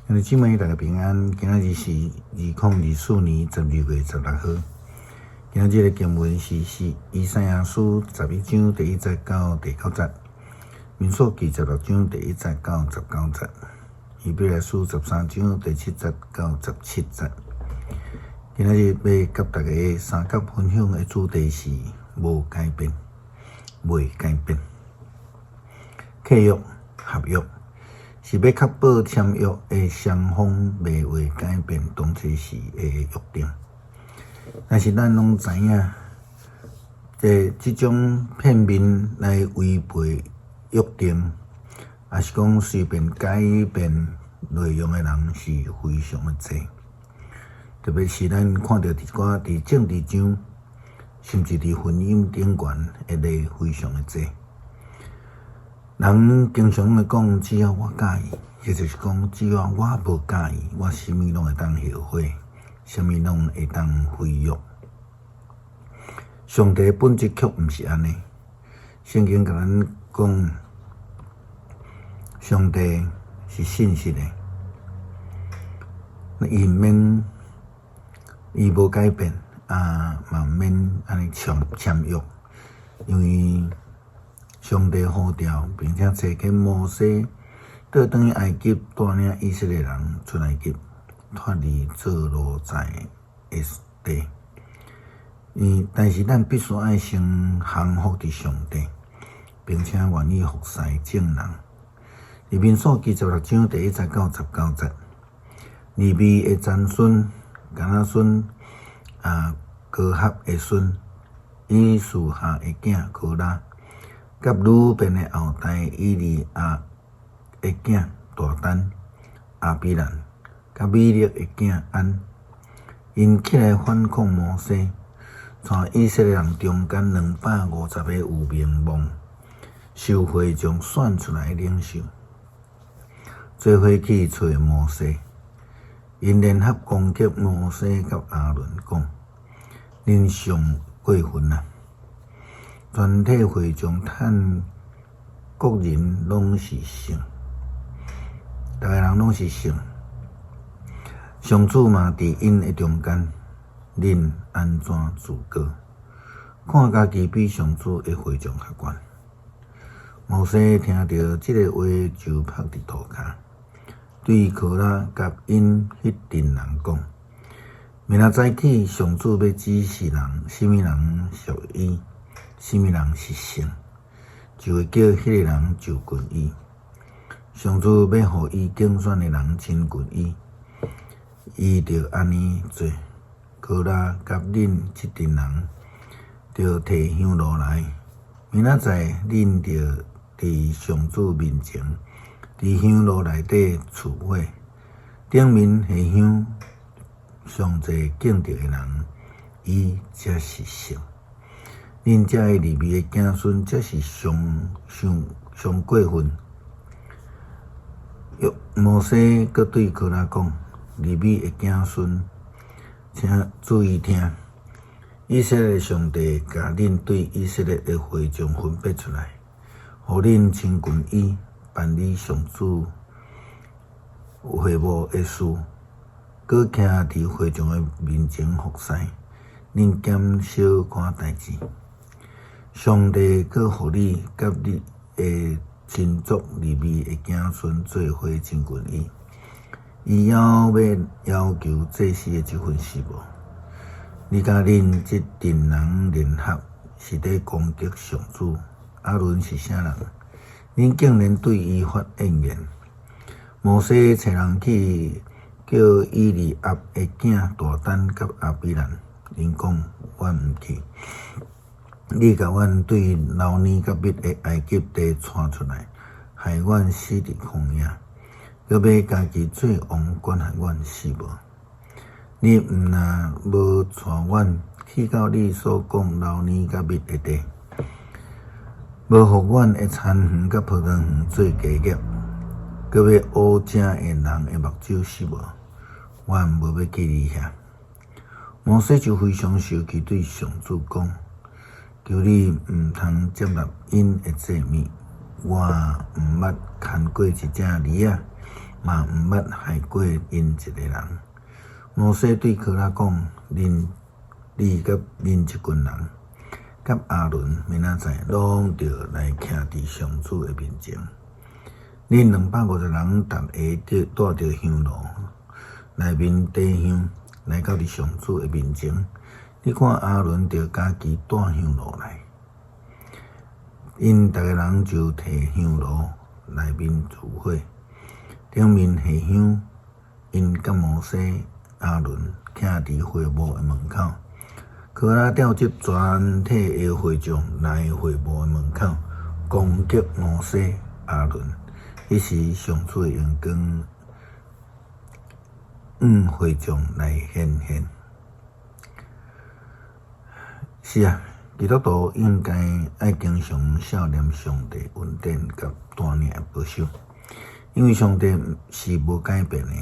兄弟姊妹，大家平安。今仔日是2024年12月16號。今仔日的經文是以賽亞書11章第1節到第9節，民數記16章第1節到19節，希伯來書13章第7節到17節。今仔日欲佮大家相佮分享的主題是無改變，袂改變。契約合約是欲確保簽約的雙方袂為改變當初時的約定。但是咱攏知影，這種片面來違背約定，抑是講隨便改變內容的人是非常的濟。特別是咱看著一寡佇政治上，甚至佇婚姻頂懸的例非常的濟。人經常會講，只要我佮意，也就是講，只要我無佮意，我啥物攏會當後悔，啥物攏會當毀約。上帝本質卻毋是按呢。聖經共咱講，上帝是信實的，伊毋免，伊無改變，啊嘛毋免按呢簽約，因為上帝呼召，並且差遣摩西倒轉去埃及，帶領以色列人出埃及，脫離做奴才的地。但是咱必須愛先降服佇上帝，並且願意服侍眾人。佇民數記16章第1節到19節，利未的曾孫、迦拿孫、哥合的孫、以示哈的囝哥拉，佮呂便的後代以利押的囝大丹、亞比蘭，佮米勒的囝安，𪜶起來反抗摩西，帶以色列人中間250個有名望、受會眾選出來的領袖，做伙去揣摩西。𪜶聯合攻擊摩西佮亞倫，講：恁上過分啊！全體會眾嘆各人攏是聖，逐个人攏是聖。上主嘛佇𪜶的中間，恁按怎自高？看家己比上主的會眾較懸。摩西聽著這个話，就拍佇塗跤，對哥拉佮𪜶彼陣人講：明仔早起，上主欲指示人，啥物人屬伊，啥物人是聖，就會叫彼个人就近伊。上主欲予伊揀選的人親近伊，伊就按呢做。哥拉佮恁這陣人，著提香爐來。明仔載，恁著佇上主面前，佇香爐內底持火，頂面的香上濟敬著的人，伊才是聖。恁遮的利未的子孫，才是上上上過分。摩西閣對哥拉講：利未的子孫，請注意聽！以色列上帝共恁對以色列的會眾分別出來，予恁親近伊，辦理上主會幕的事，閣徛佇會眾的面前服侍，恁減小看代誌。上帝閣予你佮你的親族利未的子孫做伙親近伊，伊猶欲要求祭司的這份事無？你佮恁這陣人聯合，是咧攻擊上主。亞倫是啥人？恁竟然對伊發怨言。摩西差人去叫以利押的囝大丹佮亞比蘭，𪜶講：阮毋去。你共阮對流奶佮蜜的埃及地帶出來，害阮死佇曠野，閣欲家己做王管轄阮是無？你毋若無帶阮去到你所講流奶佮蜜的地，無予阮的田園佮葡萄園做家業，閣欲烏遮的人的目睭是無？阮無欲去你遐。摩西就非常生氣，對上主講：求你毋通接納𪜶的祭物，我毋捌牽過一隻驢仔，嘛毋捌害過𪜶一个人。摩西對柯拉講：恁你佮恁這群人，佮亞倫明仔載攏著來徛佇上主的面前。恁250人，逐个帶著香爐，內面提香，來到佇上主的面前。你看亞倫著家己帶香爐來，𪜶逐个人就提香爐內面聚會，頂面下香，𪜶佮摩西、亞倫徛佇會幕的門口。柯拉調集全體的會眾來會幕的門口，攻擊摩西、亞倫。彼時上主的榮光向會眾來顯現。是啊，基督徒應該愛經常數念上帝恩典佮帶領的保守，因為上帝是無改變的。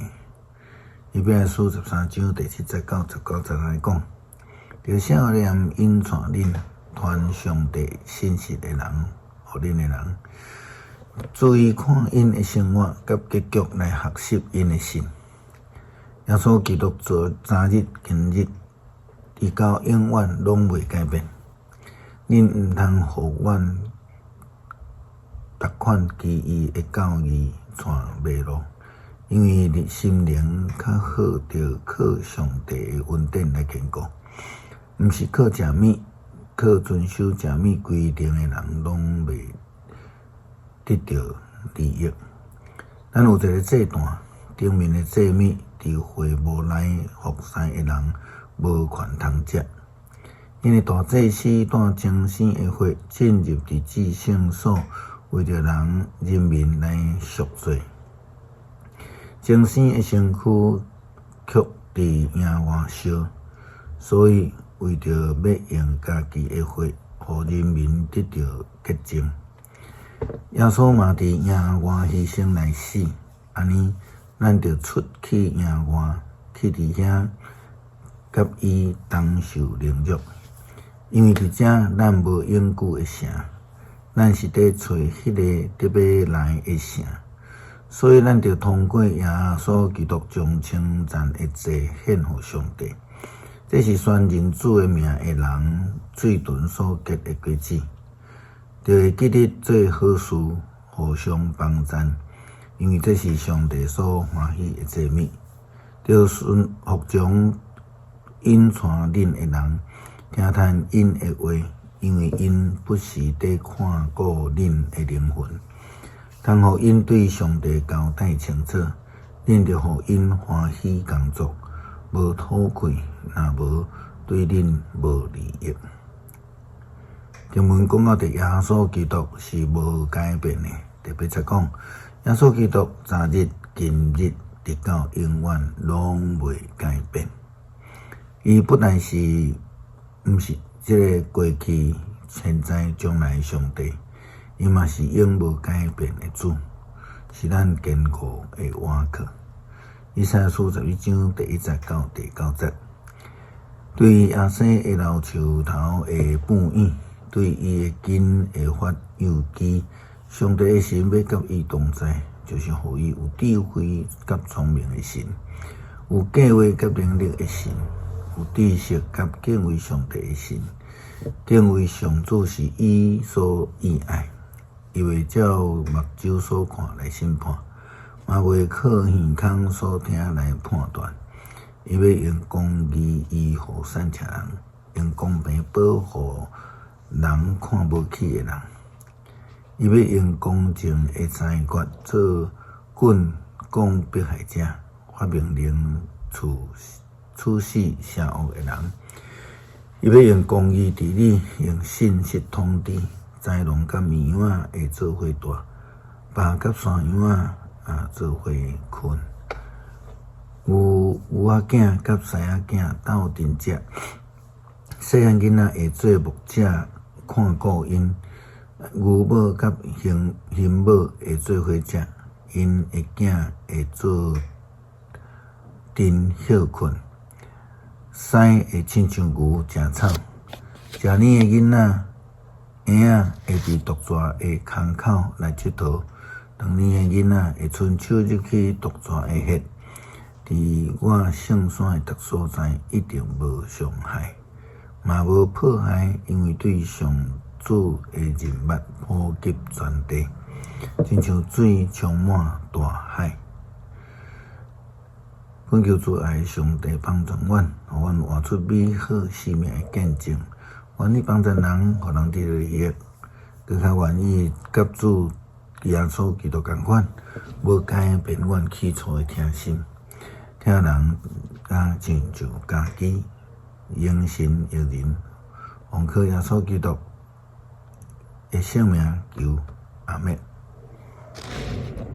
希伯來書13章第7節到19節來講，著數念引帶恁傳上帝信息的人，予恁的人，注意看𪜶的生活佮結局來學習𪜶的信。耶穌基督昨日、今日，直到永遠攏袂改變。恁毋通予阮逐款奇異的教義帶迷路，因為恁心靈較好，著靠上帝的恩典來堅固，毋是靠食物，靠遵守食物規定的人，攏袂得著利益。咱有一个祭壇，頂面的祭物，佇會幕內服侍的人無權通食，因為大祭司帶清生的血進入佇至聖所，為著人人民來贖罪。清生的身軀卻佇野外燒，所以為著欲用家己的血，予人民得著潔淨，耶穌嘛佇野外犧牲來死，按呢，咱著出去野外，去佇遐佮伊同受凌辱，因為佇遮咱無永久的城，咱是佇揣彼个得欲來的城，所以咱著通過耶穌基督將稱讚的祭獻予上帝。這是宣認主的名的人喙唇所結的果子，著會記得做好事，互相幫贊，因為這是上帝所歡喜的祭物。著順服從引帶恁的人，聽趁𪜶的話，因為𪜶不是佇看顧恁的靈魂，通予𪜶對上帝交代清楚。恁著予𪜶歡喜工作，無討氣，若無對恁無利益。經文講到佇耶穌基督是無改變的，特別才講耶穌基督昨日、今日，直到永遠攏袂改變。伊不但是毋是這个過去、現在、將來的上帝，伊嘛是永無改變的主，是咱堅固的倚靠。以賽亞書11章第1節到第9節，對耶西的老樹頭會半影，對伊的根會發幼枝。上帝的神欲佮伊同在，就是予伊有智慧佮聰明的心，有計劃佮能力的心，有知識佮敬畏上帝的心。敬畏上主是伊所喜愛，伊袂照目睭所看來審判，嘛袂靠耳孔所聽來判斷。伊欲用公義醫好散赤人，用公平保護人看無起的人。伊欲用公正的裁決做棍摃迫害者，發命令處處死邪惡的人。伊欲用公義治理，用信實統治。豺狼佮綿羊仔會做伙蹛，貘佮山羊仔啊做伙睏。牛牛仔囝佮獅仔囝鬥陣食，細漢囡仔會做牧者看顧𪜶。牛母佮熊熊母會做伙食，𪜶的囝會做陣歇睏。獅會親像牛食草，食奶的囡仔嬰仔會佇毒蛇的空口來𨑨迌。當你的囡仔會伸手入去毒蛇的穴，佇我聖山的逐所在，一定無傷害，嘛無迫害，因為對上主的認捌普及全地，親像水充滿大海。懇求慈愛上帝幫助阮，予阮活出美好生命的見證，願意幫助人，予人得著利益，閣較願意佮主耶穌基督仝款，無改變阮起初的疼心，疼人甲親像家己，榮神益人，奉靠耶穌基督的聖名求，阿們。